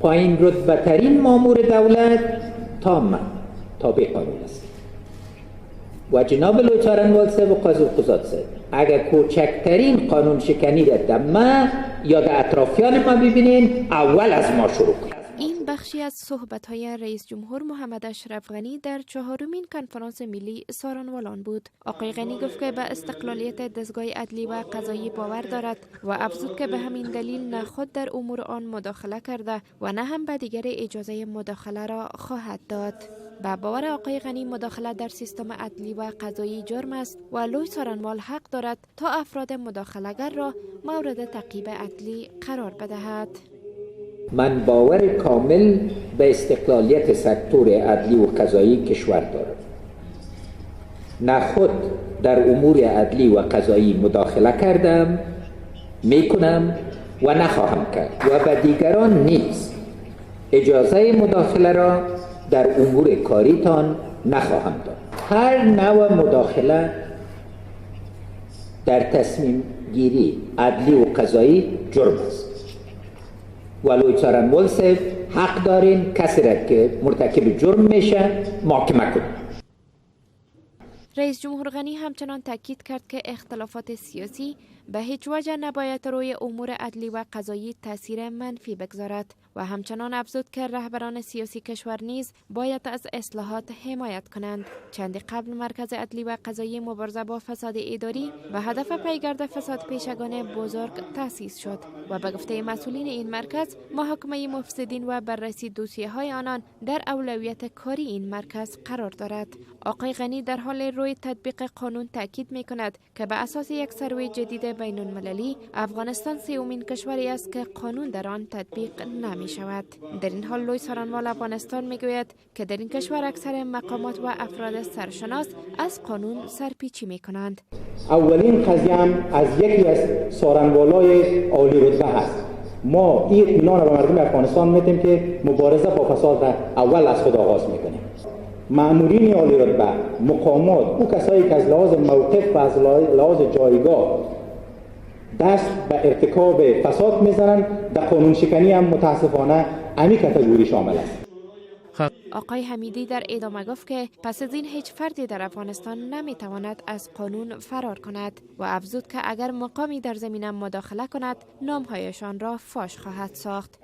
پایین رتبه ترین مامور دولت تا من تابع قانون است و جناب لوی څارنوال صاحب و قاضی القضات صاحب، اگر کوچکترین قانون شکنی را در ما یا در اطرافیان ما ببینین، اول از ما شروع کنین. این بخشی از صحبت‌های رئیس جمهور محمد اشرف غنی در چهارمین کنفرانس ملی څارنوالان بود. آقای غنی گفت که به استقلالیت دستگاه عدلی و قضایی باور دارد و افزود که به همین دلیل نه خود در امور آن مداخله کرده و نه هم به دیگر اجازه مداخله را خواهد داد. به باور آقای غنی، مداخله در سیستم عدلی و قضایی جرم است و لوی څارنوال حق دارد تا افراد مداخله‌گر را مورد تعقیب عدلی قرار بدهد. من باور کامل به استقلالیت سکتور عدلی و قضایی کشور دارم. نه خود در امور عدلی و قضایی مداخله کردم، میکنم و نخواهم کرد و به دیگران نیز اجازه مداخله را در امور کاریتان نخواهم داد. هر نوع مداخله در تصمیم گیری عدلی و قضایی جرم است و لوی څارنوال صاحب حق دارین کسی را که مرتکب جرم میشه محاکمه کنید. رئیس جمهور غنی همچنان تاکید کرد که اختلافات سیاسی به هیچ وجه نباید روی امور عدلی و قضایی تاثیر منفی بگذارد و همچنان افزود که رهبران سیاسی کشور نیز باید از اصلاحات حمایت کنند. چندی قبل مرکز عدلی و قضایی مبارزه با فساد اداری به هدف پیگرد فساد پیشگان بزرگ تأسیس شد و به گفته مسئولین این مرکز، محاکمه مفسدین و بررسی دوسیه های آنان در اولویت کاری این مرکز قرار دارد. آقای غنی در حال روی تطبیق قانون تاکید می کند که به اساس یک سروی جدید بین المللی، افغانستان سومین کشوری است که قانون در آن تطبیق نمی شود. در این حال لوی څارنوال افغانستان می گوید که در این کشور اکثر مقامات و افراد سرشناس از قانون سرپیچی می کنند. اولین قضیه هم از یکی از څارنوالای عالی رتبه هست. ما این اطمینان به مردم افغانستان میتیم که مبارزه با فساد را اول از خود آغاز میکنیم. مامورین عالی رتبه، مقامات، او کسایی که از لحاظ موقف و از لحاظ جایگاه دست به ارتکاب فساد میزنن، در قانون شکنی هم متاسفانه امی category شامل است. آقای حمیدی در ادامه گفت که پس از این هیچ فردی در افغانستان نمیتواند از قانون فرار کند و افزود که اگر مقامی در زمینه مداخله کند، نامهایشان را فاش خواهد ساخت.